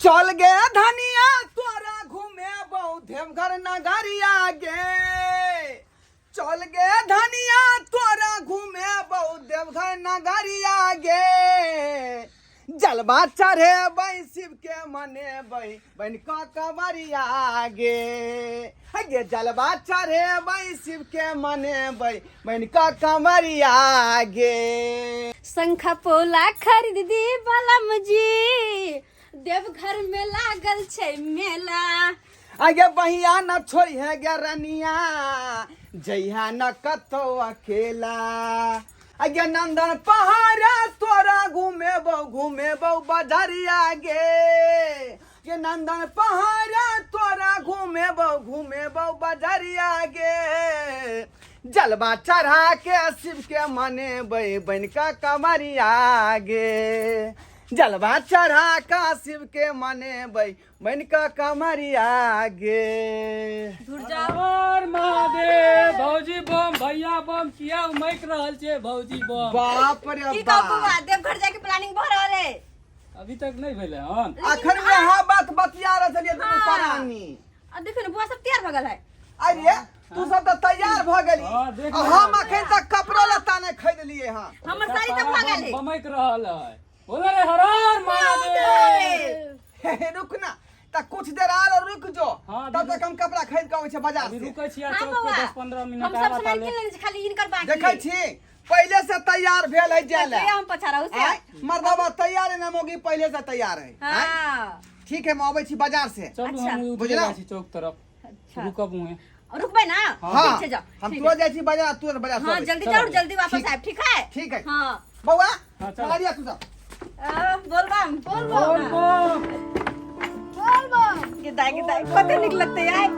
चल गे धनिया तोरा घुमेबौ देवघर नगरिया गे। चल गे धनिया तोरा घुमेबौ देवघर नगरिया गे। जलवा चढ़ेबै शिव के मनेबै बनि कऽ कमरिया गे। हे गे जलवा चढ़ेबै शिव के मनेबै बनि कऽ कमरिया गे। शंखा पोला खरीद दी बलम जी, देवघर में लागल छै मेला। आगे बहिया न छोड़ी है गे रनिया, जइहा न कतौ अकेला। आगे नंदन पहाड़ा तोरा घुमेबौ घुमेबौ बजरिया गे। ये नंदन पहाड़ा तोरा घुमेबौ घुमेबौ बजरिया गे। जलवा चढ़ा के शिव के मनेबै बनि कऽ कमरिया गे। जलवा चढ़ा कऽ शिव के मनेबै बनि कऽ कमरिया गे। धुर जाओ। हर महादेव। भौजी बम, भैया बम, किया उमैक रहल छै भौजी बम? बाप रे की कहू बाप। बौआ, देवघर जाय के प्लानिंग भऽ रहल है। अभी तक नहीं भेलै हन। अखन वएह बात बतिया रहल छलियै दुनू हाँ। प्राणी। आ देखियौ ने बुआ सब तैयार भऽ गेल है। अरे तू सब तऽ तैयार भऽ गेली, हाँ, देख आ लेबै। हम अखन तक कपड़ो लत्ता नहि खरीदलियै हँ। हमर साड़ी तऽ भऽ गेल है। बमैक रहल है। बोले रे हर हर महादेव। हे, रुक ना तऽ कुछ देर आरो रुक जो। हाँ, तब तक हम कपड़ा खरीद के अबै छियै बाजार अभी से। रुकै छियै हाँ, चौक पे बौआ। 10-15 मिनट हम सब आबऽ सामान ताले। किन लेने छी, खाली हिनकर बाकी। देखै छी पहले से तैयार भेल है जाय ला। हम पछाड़ा उसे। आँय, मर्दबा तैयार है ना मौगी पहले से तैयार है। आँय? हाँ। ठीक है, हम अबै छी बाजार से। चलू, अच्छा। हम उतरे बुझलहुँ? जाइ छी चौक तरफ। अच्छा। रुकब उहें। रुकबै ना? हाँ। ठीक छै, जाओ। हम ठीक तुरंत है। जाइ छी बाजार, तुरंत बाजार से हाँ, अबै छी। जल्दी चलो। जाओ, जल्दी वापस ठीक। आयब, ठीक है? ठीक है। हाँ। बौआ, हाँ, चलो। चला दिया तू सब। बोल बम, बोल बम। बोल बम। बोल बम। गे दाइ, कते नीक लगतै यार।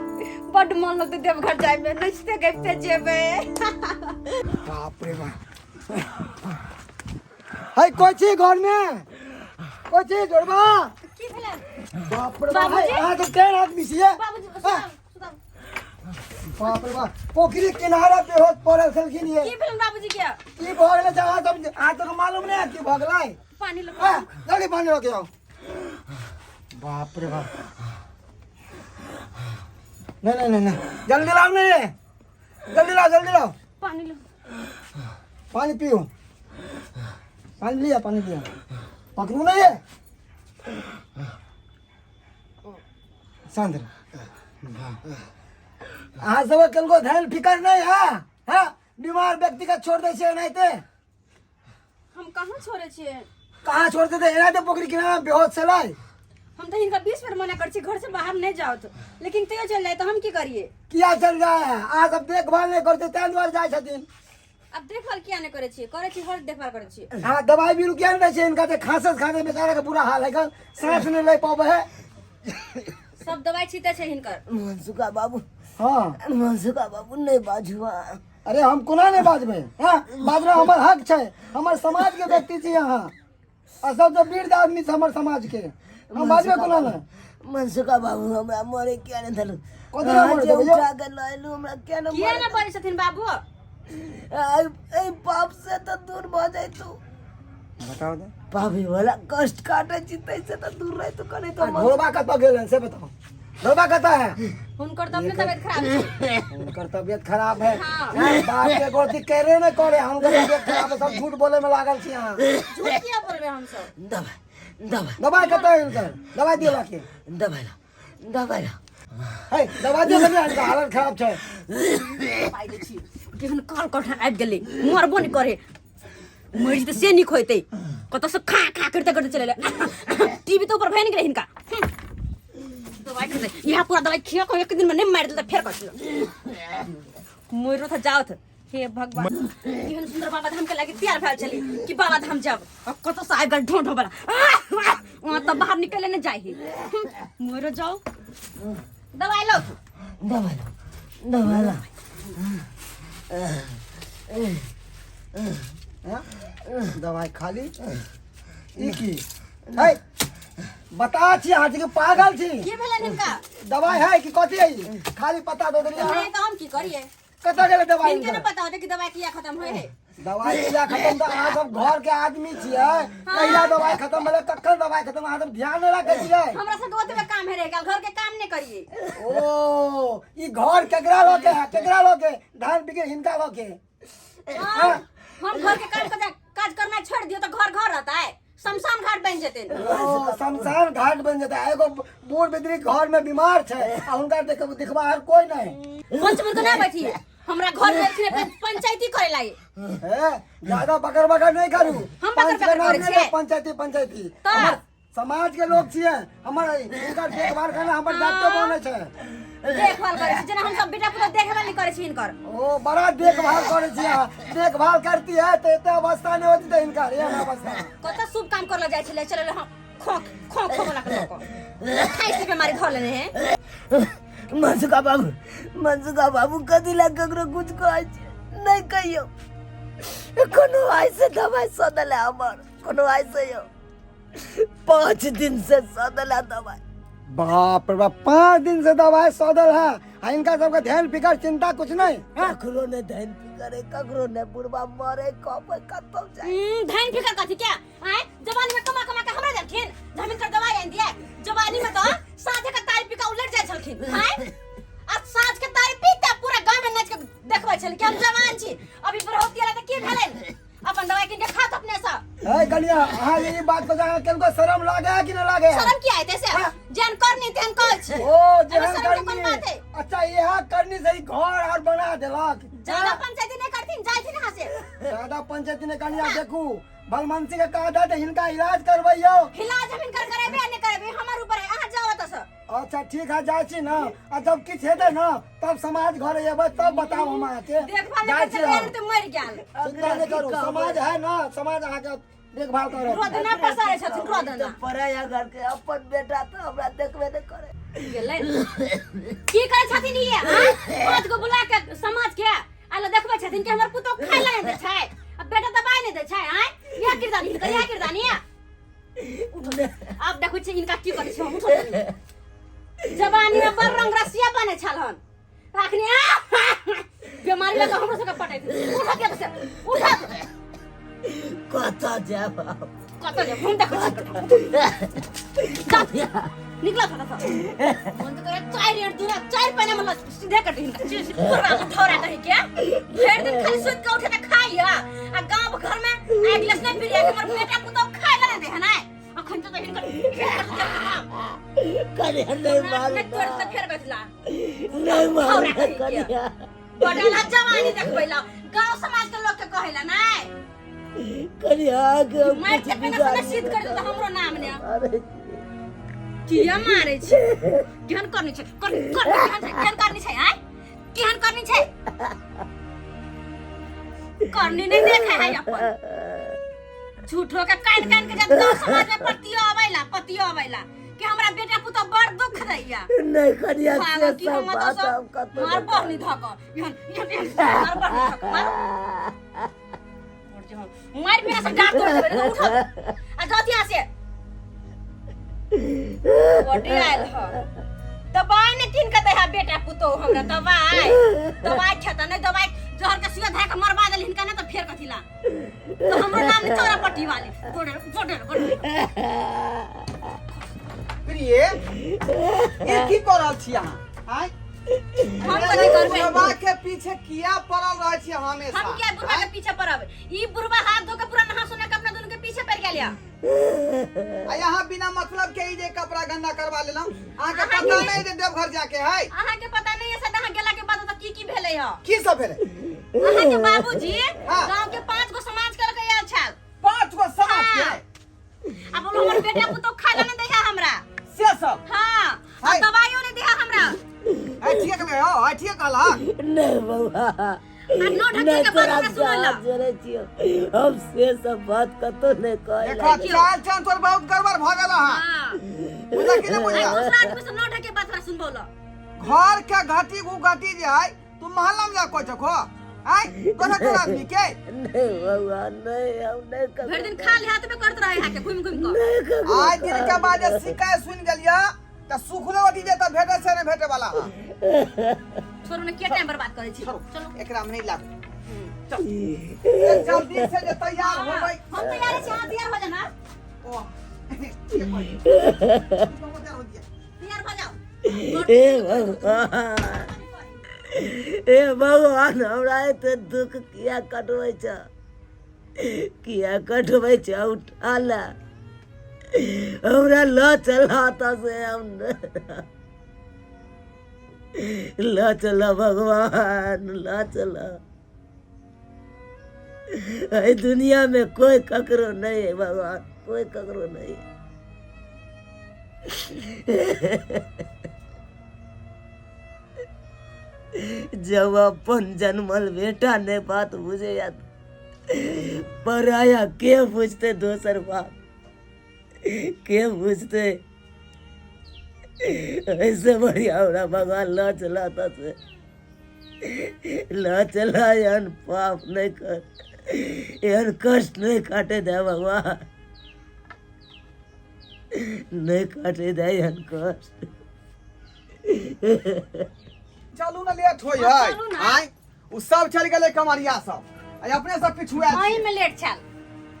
बड्ड मन लगतै देवघर जाय में, नचिते गाबिते जेबै। बाप रे बाप। है कोई छी घर में? कोई छी जोड़बा? की भेलै? बाप रे बाप, है, बाबूजी? अहाँ तऽ केहन आदमी छियै? बाबूजी, सुताउ, सुताउ। बाप रे बाप, पोखरी किनारा बेहोश पड़ल छलखिन ये। की भेलै बाबूजी के? की भऽ गेलै से अहाँ सब, अहाँ सबके मालूम नहि है की भऽ गेलै? पानी लऽ हाँ, जल्दी पानी लऽ के आउ। बाप रे बाप। नहीं नहीं नहीं नहीं, जल्दी लाओ। नहीं, जल्दी लाओ, जल्दी लाओ। पानी लो। पानी पियो, पानी लिया, पानी लिया। पकड़ू नहीं है, शांत रह। अहाँ सबके कनको ध्यान फिकर नहीं है? हाँ, बीमार व्यक्ति के छोड़ दै छै एनाहिते? हम कहाँ छोड़े छियै? कहाँ छोड़ देते एनाहिते? पोखरि किनारा बेहोश छलै। हम तऽ हिनका 20 बेर मना करै छी घर से बाहर नहि जाउ, लेकिन तैयो चलि जाय तऽ हम की करियै? किया चल जाए है? अहाँ सब देखभाल नहीं करते ताहि दुआरे जाइ छथिन। अब देखभाल किया नहि करै छियै? करै छी, हर देखभाल करै छियै। हाँ, दवाई भी किया नहीं दै छै इनका? तऽ खांसत खांसत बेचारा के बुरा हाल है गन, सांस नहीं ले पाबै है। सब दवाई छीते छै हिनकर। मनसुखा बाबू। हाँ। मनसुखा बाबू, नहीं बाजू अहाँ। अरे हम कोना नहीं बाजबै? हाँ, बाजना हमर हक छै, हमर समाज के व्यक्ति छी अहाँ, आ सबसँ वृद्ध आदमी छै हमर समाज के, हम बाजबै कोना ने? मनसुखा बाबू, हमरा मरे किया नहीं देलू? कथी लए मरे जे देबै यौ? उठा के लएलू हमरा किया नहीं? किया नहि बजै छथिन बाबू? एहि पाप से तऽ दूर भऽ जैतू। बताओ तऽ। पापी वाला कष्ट काटे छी तैसे तऽ दूर रहितू कने तो। आ घोड़बा कतऽ गेल से बताओ, घोड़बा कतऽ है? हुनकर तऽ अपने तबियत खराब छै। हुनकर तबियत खराब है। हाँ। हाँ, बाप के गोती करे ने करे, हुनकर तबियत खराब है, सब झूठ बोले में लागल छी अहाँ। झूठ किया बोलबै हमसब? दबाई, दबाई। दवाई कतऽ है हुनकर? दवाई दिअ लाके। दबाई ला, दबाई ला। है दवाई दिअ कनि, हुनकर हालत खराब छै। पाइ दै छी। केहन काल कठा आबि गेलै, मरबो नहि करे, मरि जेतै से नीक होइतै। कतऽ से खा खा करते करते चले टीवी तऽ ऊपर भए नहि गेलै हिनका। दवाइ खेतै इएह पूरा दवाइ खिया कऽ एक दिनमे नहि मारि देलकै फेर कथी मरो था जाओ। हे भगवान, केहन सुंदर बाबा धाम के लागी तैयार भेल छली कि बाबा धाम जाब, आ कतऽ से आबि गेल ढों ढों वाला। वहाँ तऽ बाहर निकले नहि जाइ ही। मरो जाओ, दवाइ लो। दबाई ला, दबाई ला। हाँ? दवाई खाली ई की है? बता छी अहाँ छी कि पागल छी? की भेलनि हिनका? दवाई है कि कथी है ई? खाली पता दऽ देलियै अहाँ। नहि तऽ हम की करियै? कतऽ गेलै दवाई हिनके हिनकर? नहि पता होतै कि दवाई किया खत्म होइ है। दवाई किया खत्म? तऽ अहाँ सब घर के आदमी छियै, कहिया दवाई खत्म भेलै, कखन दवाई खत्म, अहाँ सब ध्यान नहि राखै छियै। हमरा सबके ओतबे काम है रह गेल, घर के काम नहीं करिए। ओ ई घर केकरा लऽ के है? केकरा लऽ के? धान बिके हिनका लऽ के? हम घर के काम काज करना छोड़ दियो तो घर घर रहता है, शमशान घाट बन जेते। ओ शमशान घाट बन जेतै। एगो बूढ़ बिदरी घर में बीमार छै आ हुनका देखबार कोई नहीं। पंच में तो ना बैठी हमरा घर में एलखिन पंचायती करे लागे। हे ज्यादा बकर बकर नहीं करू। हम बकर पंच के बकर नाम करै नहीं छियै। ले, पंचायती पंचायती। तऽ? हमर समाज के लोग छियै, हमर हिनकर देखभाल करना हमर दायित्व बनै छै। देखभाल करै छी जेना हम सब बेटा पुतोह देखभाल नहीं करै छी हिनकर। ओ बड़ा देखभाल करै छी अहाँ। देखभाल करती है तऽ एते अवस्था नहीं होती तऽ हिनकर एहन अवस्था। कत शुभ काम करल जाइ छलै, चलल हम खोक खोक खोक वाला के लऽ कऽ खाइ से बीमारी धऽ लेने है। मनसुखा बाबू, मनसुखा बाबू, कथी लए ककरो कुछ कहै छै? नहि कहियौ। कोनो आइ से दवाइ सदल है हमर, कोनो आइ से यौ 5 दिन से सदल है दवाइ। बाप रे बाप, 5 दिन से दवाई सदल है आ इनका सबके ध्यान फिकर चिंता कुछ नहीं? हाँ? ककरो ने ध्यान फिकर है, ककरो ने। बुढ़बा मरे कब कतौ जाए। धन फिकर कथी क्या? आय जवानी में कमा कमा के हमरा देलखिन, जमीन कर दवाई आनि दिए। जवानी में तो साँझ के तारी पी के उलट जाय छलखिन। आय आ साँझ के तारी पीते पूरा गांव में नाच के देखबै छल कि हम जवान छी। अभी बुढ़ौती एलै तऽ की भेलै? अपन दवाई किन के खात अपने से। ए कनिया, अहाँ ई बात को जान केनको शरम लागे है कि नहीं लागे है? शरम की आयते से? हाँ। जेहन करनी तेहन कहै छी। ओ एहिमे जेहन शरम के कोन करनी। बात है? अच्छा यह करनी से ही घर और बना देलक। ज्यादा पंचायती नहीं करथिन, जायथिन यहाँ से। ज्यादा पंचायती ने कनिया देखू, भलमनसी के कहा था हिनका इलाज करबैयो। इलाज हम हिनकर करेबे आ नहीं करेबे हमर ऊपर है, अहाँ जाओ तऽ से। अच्छा ठीक है, जाइ छी ना, आ जब किछु हेतै ना तब समाज घर अयबै तब बताब हम अहाँके। देखभाल जाइ नहि छी करतै हम। तऽ मरि गेल। चिंता नहि करू, समाज है ना, समाज अहाँके देखभाल करत। रोदना पसारै छथिन, रोदना। पराया घर के अपन बेटा तऽ हमरा देखबे नहि करे। गेलै की करै छथिन ई? आँय? पाँच गो बुला के समाज के आलो देखबै छथिन कि हमर पुतोह खाय ला नहि दै छै आ बेटा दबाई नहि दै छै। आँय इएह किरदानी हिनकर, इएह किरदानी है। उठो, आब देखै छी हिनका की करै छी हम। उठो तनी। जवानी में बड़ रंग रसिया बने छल हन, अखनी बीमारी लगा हमरो सबके पटैत। उठो के से, उठो। कतऽ जायब हम? कतऽ जायब हम देखै छी। निकला था था मन तो करे चार यार दूना चार पैना मतलब सीधे कर हिनका पूरा उठौरा कहीं के। भरि दिन खाली सुति के उठे त खाइया आ गांव घर में आगि लसने फिर के हमर बेटा पुतोह खाय ला नहीं दे है ना। अखन तो हिनकर करिया नहीं मार, नहीं तोड़ से फेर बैठला नहीं मार खौरा कहीं के। करिया बडला जवानी देखबैला गांव समाज के लोग के कहेला नहीं करिया के हम मार कुछ के पेना बिगाड़ से सिद्ध कर दे हमरो नाम ने। अरे किया मारे छै? केहन करनी छै? कर कर केहन छै? केहन करनी छै? आय केहन करनी छै? करनी नहीं देखे है अपन झूठो के कान कान के जब गांव समाज में पतियो अबैला, पतियो अबैला कि हमरा बेटा पुतोह बड़ दुख दैया। नहीं करिया भागो से कि सब हम बात तो हम कतौ मार नहि बहनी धक इहन इहन इहन मार बहनी धक मार मार बिना से डांट तोड़ देबै। उठो आ जाओ यहाँ से। बड़ी आयल ह दवाई ने किन के दे है बेटा पुतोह हमरा दवाई, दवाई खेता नहीं, दवाई जहर के सुइया धरा के मरवा देल हिनका ना तो फेर कथी ला तो हमरो नाम नहीं चौरा पट्टी वाली। गोड़े गोड़े गोड़े। प्रिय, ये की कर रहल छी अहाँ? आँय? हम कथी करबै? बुढ़वा के पीछे किया पड़ल रहै छी हमेशा? हम क्या बुढ़वा के पीछे पड़ब? ई बुढ़वा हाथ धो के पूरा नहा सोना के अपना दोनों के पीछे पड़ गेल या। आ यहाँ बिना मतलब के ई जे कपड़ा गंदा करवा लेलहुँ, अहाँके अहाँ पता के- नहीं जे देवघर जाके है? अहाँ के पता नहीं है सदा, अहाँ गेला के बाद ओतऽ की की भेलै ह? की सब भेलै? अहाँ के बाबूजी हाँ। गांव के 5 गो समाज के लके आयल छल। 5 गो समाज के? हाँ। आ बोलो हमर बेटा पुतोह खाय ला नहीं दैहा हमरा। से सब? हाँ। आ हाय। दवाइयो नहीं दैहा हमरा। है ठीक कहलै हौ, है ठीक कहलक। नहीं बौआ, आ नो ढके नहीं के बाद तोरा हमरा सुनल। हाथ जोड़ै छियौ, हम से सब बात कतौ नहीं कहै देखा लागी। चाल चाल तोर बहुत गड़बड़ भऽ गेल हँ। हाँ। बुझला कि नहीं बुझला? आ दूसरा आदमी से नो ढके बात हमरा सुनबौल। घर के घटी उ घटी जे है तू मोहल्ला में जा कोइ छको आय दोसर कोन आदमी के? नहीं बौआ, नहीं, हम नहीं ककरो भरि दिन खाली हाथ में करत रहे हाके घुमि घुमि के। नहीं ककरो आइ दिन के बाद जे शिकायत सुनि गेलियै तऽ सुखलो रोटी जे तऽ भेटै से नहि भेटै वाला हँ। छोड़ू ने, के टाइम बर्बाद करै छी। छोड़ू। चलू एकरा में नहीं लागू। चल ए, जल्दी से जे तैयार होबै। हम तैयार छी, अहाँ तैयार हो जाना। ओ के कहै? तू तैयार हो दिया। तैयार भऽ जाओ। हे भगवान, हे भगवान, हमरा एते दुख किया कटबै छ, किया कटबै छ? उठा ले हमरा, लऽ चला तऽ से हम लऽ चल भगवान, लऽ चल। एहि दुनिया में कोई ककरो नहीं है भगवान, कोई ककरो नहीं है। जब अपन जन्मल बेटा ने बात बुझे या पराया के बुझते, दोसर बात के बुझते? ऐसे बढ़िया हमरा भगवान लऽ चला से लऽ चला। एहन पाप नहीं कर, एहन कष्ट नहीं काटे दे भगवान, नहीं काटे दे एहन कष्ट। चलू ने, लेट होय हाँ, है। चलू ना। आय उ सब चलि गेलै कमरिया सब, आ अपने सब पिछुआ वही में लेट छल।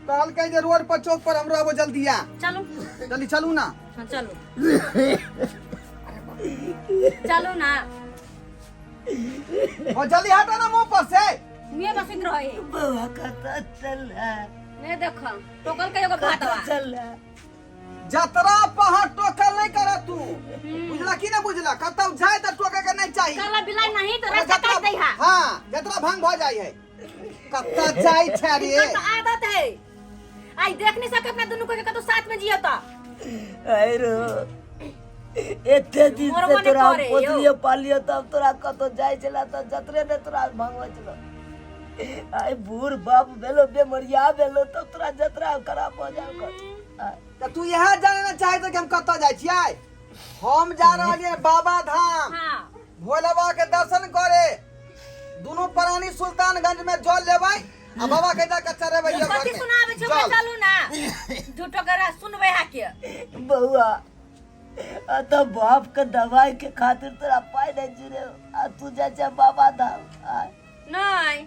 कहलकै जे रोड पर चौक पर हमरो आबो जल्दी आ। चलू। जल्दी चलू ना। हाँ, चलू चलू ना। और जल्दी हटो ना मुंह पर से। मुँहे में सुति रहे। बउआ कतऽ चल? नहीं देख टोकल के एगो भातवा। चल। जतरा पहाड़ टोकल नहीं कर तू, बुझला की ना बुझला? कतौ जाए त टोके के नहीं चाहिए। काला बिलाई नहीं तो रास्ता काट दई हा। हाँ, जतरा भंग भ जाई है। कतौ जाई छै रे? इनकर तो आदत है। आई देख नहीं सके अपना दोनों को के कतौ साथ में जियो तो। अरे एते दिन मोर से मने तोरा हम करे, यौ। पोसलियो पालियो, तब तोरा कतौ जाइ छला तऽ जतरे ने तोरा भंगबै छलो। आइ बूढ़ बाप भेलो, बेमरिया भेलो, तब तोरा जतरा खराब भऽ जाय कर। त तू इएह जाने ना चाहे कि हम कतऽ जाइ छियै। हम जा रहलियै बाबा धाम। हाँ। भोला बाबा के दर्शन करे। दुनू प्राणी सुल्तानगंज में जल लेबै आ बाबा के जाके चढ़ेबै ये घर कथी में। सुनाबै छै ओकरा? जल। चलू ना, झूठो के सुनबै हा के। बउआ, आ तऽ बाप के दवाई के खातिर तोरा पाइ नहि जुड़े आ तू जाइ छै बाबा धाम आय। नहीं।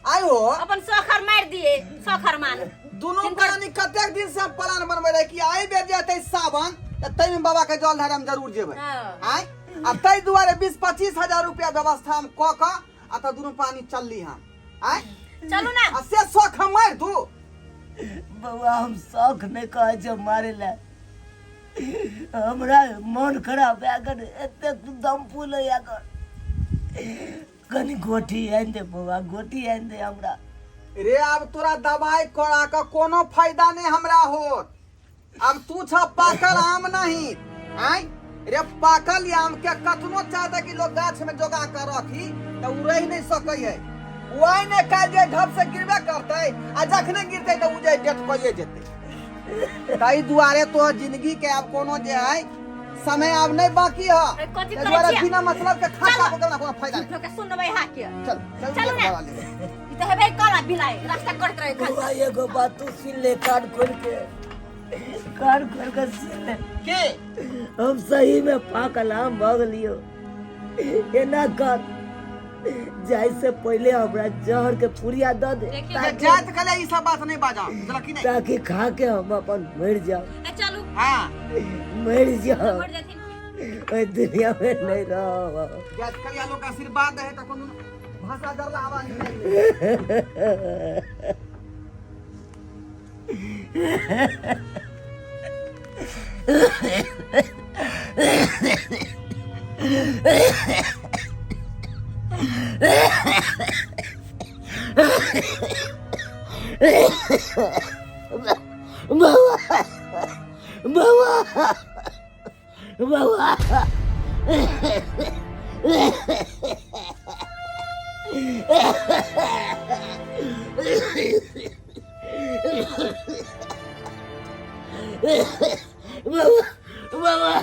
आइ हो। अपन सखर मार दिए, सखर मान। दुनू हिनकर- प्राणी कतेक दिन से हम प्लान बनबै रहे कि आई बेर जेतै सावन तऽ ताहिमे बाबा के जल ढारे हम जरूर जेबै। हाँ। आय आ ताहि दुआरे 20-25 हजार रुपया व्यवस्था हम कऽ कऽ आ तऽ दुनू प्राणी चलली हम आय। चलू ना। आ से शौख हम मारि दू। बउआ, हम शौख नहि कहै छै मारे लए। हमरा मन खराब भए गेल, एतेक दम फूलैया कर। कनि गोटी आनि दे बउआ, गोटी आनि दे हमरा। रे, आब तोरा दवाई करा के कोनो फायदा नहीं हमरा होत। अब तू छ पाकल आम नहीं। आय रे, पाकल आम के कतनो चाहता कि लोग गाछ में जोगा के रखी त उ रह नहीं सकै है। उ आइ ने काल्हि जे ढब से गिरबे करतै आ जखने गिरतै त उ जे डेथ कइए जेतै। ताहि दुआरे तो जिंदगी के आब कोनो जे है समय आब नहीं बाकी है। अरे कथी ताहि करै दुआरे छियै? बिना मतलब के खर्चा चलो। करना कोनो फायदा नहीं। झूठो के सुनबै हा के। चल चल। चलू ना। दवा ले। ई तऽ हेबै काला बिलाई, रास्ता करैत रहे खाली। बउआ, एगो बात तू सुन ले, कान खोल के, कान खोल के सुन ले। के? हम सही में पाकल आम भऽ गेलियो। एना कर, जाय से पहले हमरा जहर के पुड़िया दऽ दे। देखियौ। जे जात कले ई सब बात नहीं बाजा, बुझला कि नहीं? ताकि खा के हम अपन मर जाओ। ए, चलू। हाँ। मर जाओ। मर जेथिन। ओहि दुनिया में नहीं रहो। जात कलिया लोग आशीर्वाद है त कोनो भाषा डरला आवाज निकलि। बउआ, बउआ, बउआ। बउआ, बउआ,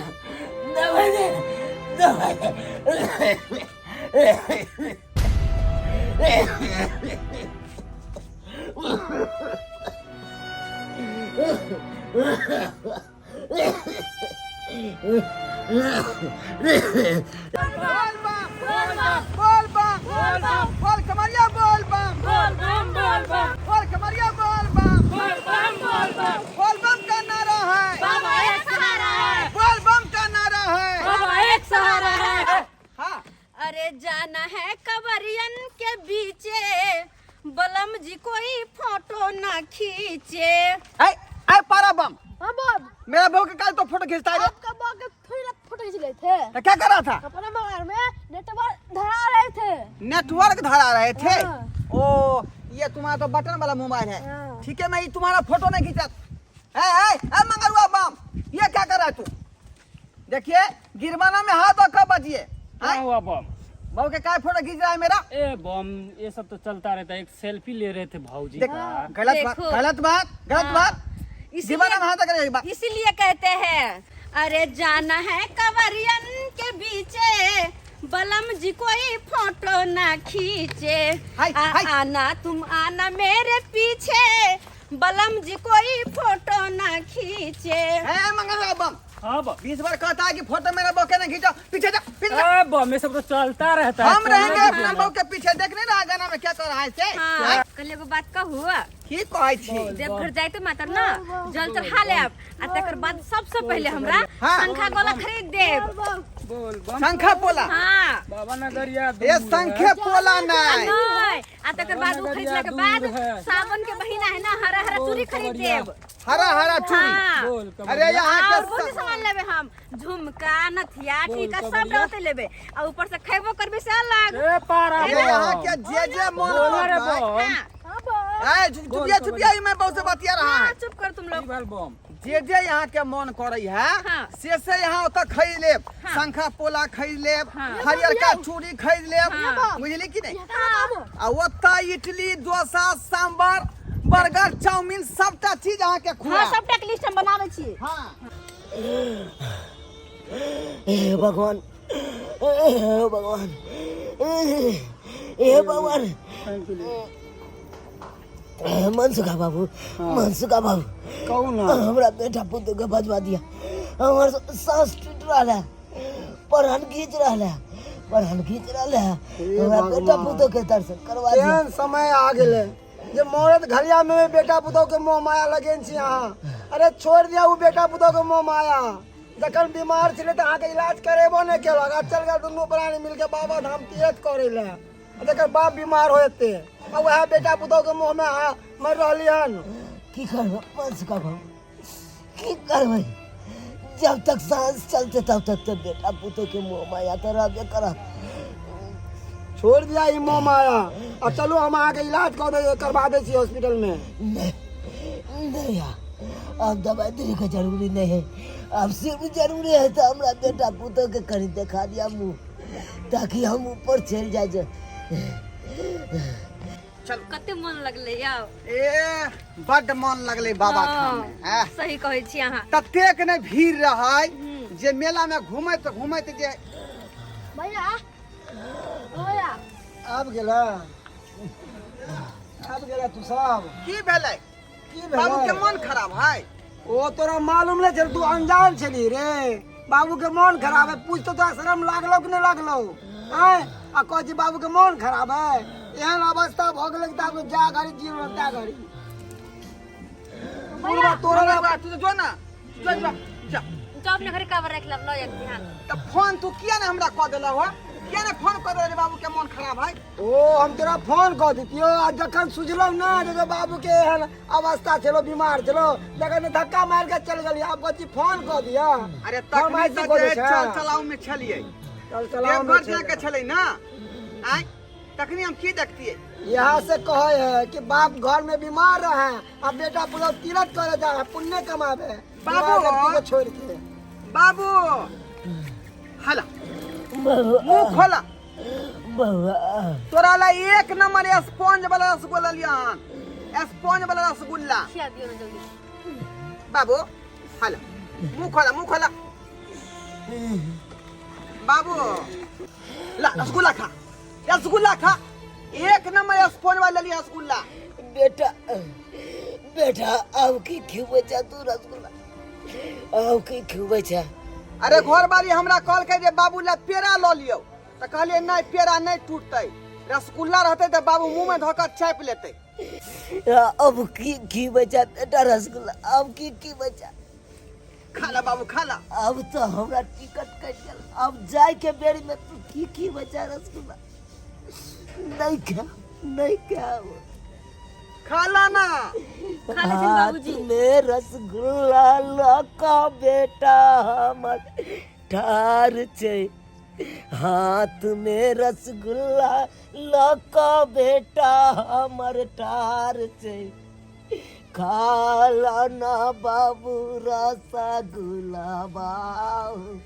दवाई दे, दवाई दे। बोल बम, बोल बम, बोल बम, बोल कमरिया, बोल बम। बोल बम बोल बम। बोल कमरिया बोल बम। बोल बम बोल बम। बोल बम का नारा है, बाबा एक सहारा है। बोल बम का नारा है, बाबा एक सहारा है। हाँ। अरे जाना है कवरियन के बीचे, बलम जी कोई फोटो ना खींचे। ऐ ऐ पारा बम। हाँ बाब। मेरा बहू के कल तो फोटो खींचता है। आपका बाप के थोड़ी ना फोटो खींच रहे थे। तो क्या कर रहा था? अपना मोबाइल में नेटवर्क धरा रहे थे। नेटवर्क धरा रहे थे। हाँ। ओ ये तुम्हारा तो बटन वाला मोबाइल है। हाँ। ठीक है, मैं ये तुम्हारा फोटो नहीं खींचा। ए ए ए मंगरुआ बम, ये क्या कर रहा है तू? देखिए गिरवाना में हाथ और कब बजिए। क्या हुआ बम? बहू के क्या फोटो खींच रहा है मेरा? ए बम, ये सब तो चलता रहता है। एक सेल्फी ले रहे थे भाऊजी देख का। गलत बात, देखो। गलत बात, गलत हाँ। बात। गिरवाना में हाथ कर बात। इसीलिए कहते हैं, अरे जाना है कवरियन के बीचे, बलम जी कोई फोटो ना खींचे। हाय, हाय। आना तुम आना मेरे पीछे, बलम जी कोई फोटो ना खींचे। ए मंगरुआ बम, हाँ बम। 20 बार कहता है कि फोटो मेरा बहू के नहीं खींचो, पीछे जा, पीछे जा। ए बम, ये सब तो चलता रहता है। हम रहेंगे चलने अपना दीजिए। बहू के पीछे। देख नहीं रहा गाना में क्या कर रहा है से? हाँ, कल एगो बात कहू। की कहै छी? देवघर जाए तो मातर ना जल चढ़ा लेब, आ तकर बाद सबसे पहले हमरा हाँ। शंखा गोला खरीद देब। बोल बम। शंखा पोला। हाँ। बाबा नगरिया ये दूर शंखे है। पोला नहीं। नहीं, आ तकर बाद उ खरीदला के बाद दूर है। सावन के महीना है ना, हरा हरा चूड़ी खरीद देब। हरा हरा चूड़ी। हाँ। बोल कमरिया। अरे यहाँ और के बहुत सामान लेबे हम, झुमका नथिया बोल टीका सब कमरिया। रहते लेबे, आ ऊपर से खैबो करबे से अलग। ए पारा अरे बम। यहाँ के जे जे मन बोल रे करतै। बम। हाँ। हाँ बाब। ए चुपिया चुपिया, मैं बहुत से बतिया रहा हाँ, है। चुप कर तुम लोग। की भेल बम? जे जे यहाँ के मन करे है हाँ। से यहाँ ओतऽ खरीद लेब। हाँ। शंखा पोला खरीद लेब, हाँ। हरियरका चूड़ी खरीद लेब। हाँ। बुझली कि नहीं? हाँ। आ ओतऽ इडली डोसा सांबर बर्गर चाउमीन सबटा चीज अहाँ के खुआ। हाँ, सबटा के लिस्ट हम बनाबै छी। हाँ। हे भगवान, हे भगवान, हे भगवान। मनसुखा बाबू, मनसुखा बाबू। कहू ना। हमरा बेटा पुतोह के बजवा दिया। हमर सांस टूट रहा है, प्राण खींच रहा है, प्राण खींच रहा है। हमरा बेटा पुतोह के दर्शन करवा दिया। केहन समय आ गेलै जे मरद घरिया में बेटा पुतोह के मोह माया लगेन छी अहाँ। अरे छोड़ दिया उ बेटा पुतोह के मोह माया। जखन बीमार छलै तऽ अहाँके इलाज करेबो नहि केलक, आ चल गेल दुनू प्राणी मिलके बाबा धाम तीर्थ करै लए। आ जकर बाप बीमार होते आ वएह बेटा पुतोह के मोह में अहाँ मरि रहली हन। की करबै मनसुखा बाबू, की करबै? जब तक सांस चलते तब तक तो बेटा पुतोह के मोह माया तो रहबे करत। छोड़ दिया ई मोह माया, आ चलू हम अहाँके इलाज कऽ दे करबा दै छी हॉस्पिटल में। नहीं नहीं यार, अब दवाई देने का जरूरी नहीं है। अब सिर्फ जरूरी है तो हमरा बेटा पुतोह के कहीं देखा दिया मुँह, ताकि हम ऊपर चल जाए। कते मन लगलै यौ। ए बड्ड मन लगलै बाबा धाम में। हाँ, सही कहै छी अहाँ। ततेक ने भीड़ रहै जे मेला में घूमैत घूमैत जे भैया, भैया। आबि गेला, आबि गेला तू सब। की भेलै? की बाबू के भेलै? मन खराब है। ओ तोरा मालूम नहीं छल, तू अनजान छली रे। बाबू के मन खराब है, पूछ तो तोरा शर्म लागलो कि नहीं लागलो? आँय, आ कहै छी बाबू के मन खराब है। एहन अवस्था भऽ गेलै कि ताबे जा घड़ी जीवन ता घड़ी। बुढ़बा तोरा तोरा तू तो जो ना, जो जो जा। तो अपने घरे काबर राखि लब, लऽ जाके ध्यान। तऽ फोन तू किया ने हमरा कऽ देलह हो? किया ने फोन कऽ देलह जे बाबू के मन खराब है? ओ हम तोरा फोन कऽ दितियो, आ जखन सुझलौ ना जे बाबू के एहन अवस्था छलो, बीमार छलो, तखन धक्का मारि के चल गेली। आब कहै छी फोन कऽ दिअ। अरे तखनी फरमाइशी तऽ कऽ दै जे छै। चल चलाउ में छलियै, चल चलाउ में देवघर छलियै। जाके छलै ना। आँय तखनी हम की देखतियै? यहाँ से कहे है कि बाप घर में बीमार रहे, अब बेटा पूरा तीरथ करे जा है, पुण्य कमावे। बाबू। बीमार व्यक्ति को छोड़ के। बाबू हला मुंह खोला। बउआ। तोरा ला एक नंबर स्पॉन्ज वाला रसगुल्ला लिया हन, स्पॉन्ज वाला रसगुल्ला। खिया दियौ ना जल्दी। बाबू हला मुंह खोला, मुंह खोला बाबू। ला रसगुल्ला खा, रसगुल्ला खा, एक नंबर स्पॉन्ज वाला लिया रसगुल्ला। बेटा, बेटा आब की खिबै छा तू रसगुल्ला? आब की खिबै छा? अरे घर बारी हमरा कहलकै जे बाबू ला पेड़ा लऽ लियौ, तऽ कहलियै नहि पेड़ा नहि टूटतै, रसगुल्ला रहते तऽ बाबू मुंह में धऽ कऽ चापि लेते। अब की की बचा बेटा रसगुल्ला, अब की की बचा? खा ला बाबू खा ला। अब तो हमरा टिकट कटि गेल, अब जाय के बेरी में तू की की बचा रसगुल्ला? नहीं खा, नहीं खा, खा ला ना। खा लेथिन बाबूजी। हाथ में रसगुल्ला लका बेटा हमर ठार छै, हाथ में रसगुल्ला लका बेटा हमर ठार छै, खा ला ना बाबू रसगुल्ला बाबू,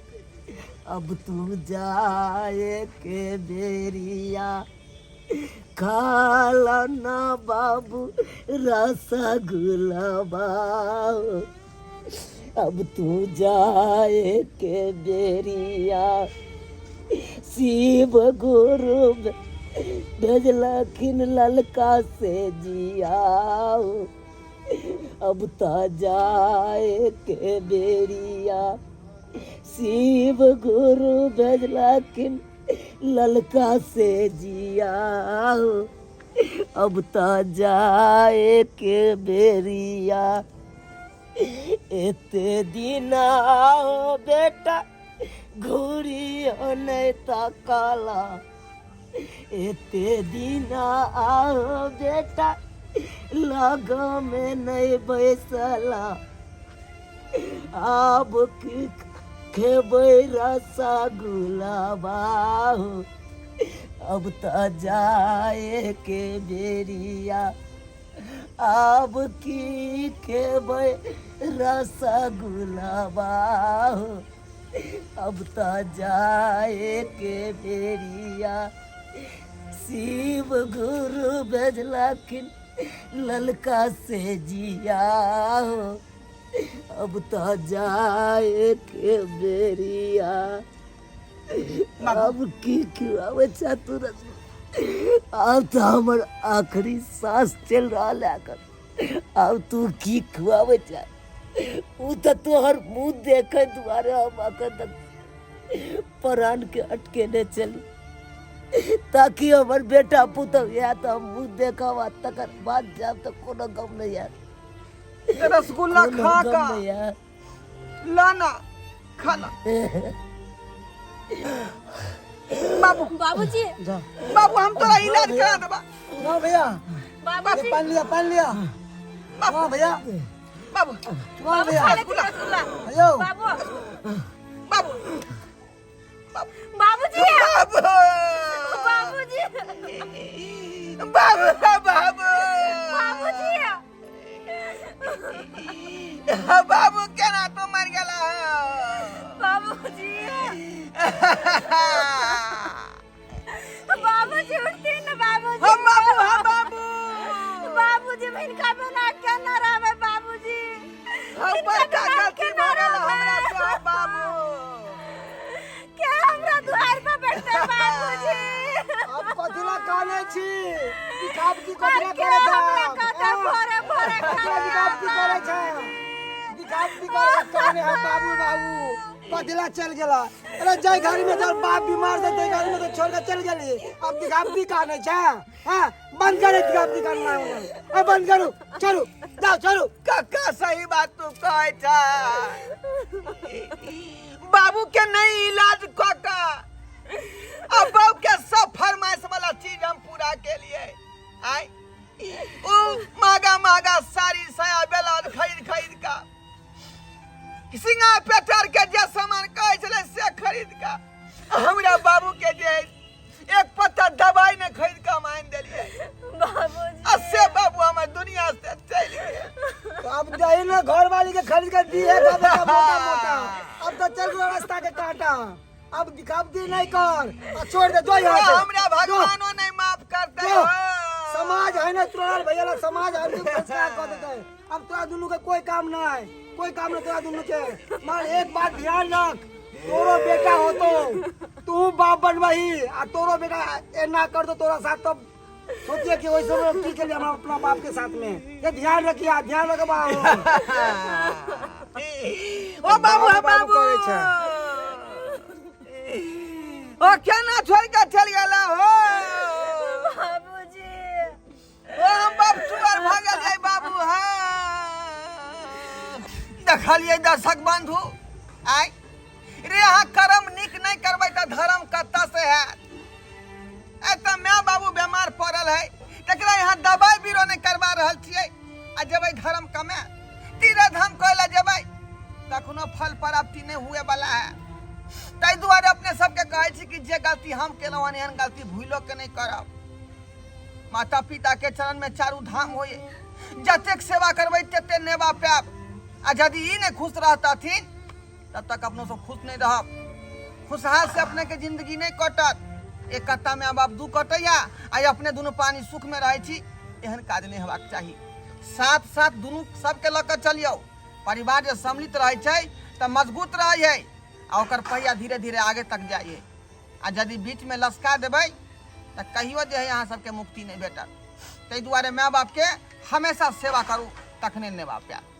अब तू जाए के बेरिया, खा ला ना बाबू रसगुल्ला बाबू, अब तू जाए के बेरिया। शिव गुरु भेजलखिन ललका से जियाओ, अब त जाए के बेरिया। शिव गुरु भेजलखिन ललका से जियाओ, अब त जाए के बेरिया। एते दिन आओ बेटा घूरियो नहीं तकला, एते दिन आओ बेटा लग में नहीं बैसला, आब की खेबै रसगुल्ला बाहु, अब त जाए के बेरिया, आब की खेबै रसगुल्ला बाहु, अब त जाए के बेरिया। शिव गुरु भेजलखिन ललका से जिया, अब त जाए के बेरिया। अब की खिलावे छा तू रसगुल्ला? अब तो हमर आखिरी सांस चल रहा है, अब तू की खुआवे छा? उ त तोहर मुंह देखे दुआरे हम अखन तक प्राण के अटकेने चली, ताकि हमर बेटा पुतहु या तो हम मुंह देखब आ तकर बाद जाब तो कोनो गम नहीं यार। रसगुल्ला कोनो खा गम का नहीं यार। ला ना खा ला बाबू। बाबूजी बाबू हम तोरा इलाज करा देबा। ना भैया, बाबूजी पानी लिया, पानी लिया। हाँ भैया, बाबू हाँ भैया, खा लेथिन रसगुल्ला। हेलो बाबू बाबू बाबूजी बाबू बाबूजी बाबू बाबू बाबूजी बाबू केना तू मर गेला? बाबूजी बाबूजी उठते ना बाबूजी। हम बाबू, हम बाबू, बाबूजी हिनका बिना केना रहबै बाबूजी? हम हिनका बड़का बिना गलती केना भऽ गेल रहबै? हमरा से बाबू। के हमरा दुआर पर बैठते बाबूजी? अब कथी ला कानै छी? दिखाब की कथी ला के करै छै? हमरा कहते भोरे भोरे कथी ला दिखाब की करै छै? दिखाब की करै काने? हम बाबू बाबू कथी ला चल गेला? अरे जाय घड़ी में तोर बाप बीमार छै ताहि घड़ी में तो छोड़ के चल गेली, अब दिखाब की कानै छै? हाँ बंद करे दिखाब की कानना, ए बंद करू, चलू जाओ चलू। काका सही बात तू कहै छ, बाबू के नहीं इलाज कऽ कऽ अब बाबू के सब फरमाइश वाला चीज हम पूरा के लिए आय, उ महंगा महंगा साड़ी साया ब्लाउज खरीद खरीद का, सिंगा पेटर के जे सामान कहै छलै से खरीद का, हमरा बाबू के जे एक पत्ता दवाई ने खरीद के हम आनि देलियै बाबूजी आ से बाबू हमर दुनिया से चलि गेल। तो अब जाई ना घर वाली के खरीद के दी है का बेटा मोटा मोटा, अब तो चल गयो रास्ता के कांटा, अब दिखाब दी नहीं कर आ छोड़ दे जो यहाँ से। हमरा भगवानो नहीं माफ करते। जो। समाज है ना तोरा भैया ला, समाज है तो संस्कार कर देते है। अब तोरा दुनू के कोई काम ना है, कोई काम ना तोरा दुनू के। मगर एक बात ध्यान रख, तोरो बेटा हो तो तू बाप बनबही आ तोरो बेटा एना कर दो तोरा साथ तो सोचिए कि वैसे में की के लिए हम अपना बाप के साथ में, ये ध्यान रखिए, ध्यान रख बाबू। ओ बाबू बाबू बाबू करै छै। ओ केना छोड़ के चल गेला हो? दर्शक बंधु, आय रे अहाँ कर्म नीक नहि करबै तऽ धर्म कतऽ से हैत? आइ तऽ माय बाबू बेमार पड़ल है, तकरा यहाँ दबाइ बीरो नहि करबा रहल छियै आ जेबै धर्म कमाए, तीर्थ धाम करै लए जेबै, तखनो फल प्राप्ति नहि हुए वाला है। ताहि दुआरे अपने सबके कहै छी कि जे गलती हम केलहुँ हन, एहन गलती भूलो के नहि करब। माता पिता के चरण में चारू धाम होइए, जतेक सेवा करबै तते नेवा पायब। आ यदि ई नहि खुश रहतथिन तब तक अपनो सब खुश नहीं रहब, खुशहाल से अपने के जिंदगी नहीं कटत। एक कत्ता में बाप दू कटैया आ अपने दुनू पानी सुख में रहै छी, एहन काज नहीं हेबाक चाही। साथ साथ दुनू सबके लऽ कऽ चलियौ। परिवार जे सम्मिलित रहै छै तऽ मजबूत रहै है आ ओकर पहिया धीरे धीरे आगे तक जाइ है। आ यदि बीच में लसका देबै तऽ कहियो जे है अहाँ सबके मुक्ति नहीं भेटत। ताहि दुआरे माय बाप के हमेशा सेवा करू, तखने नेवा पायब।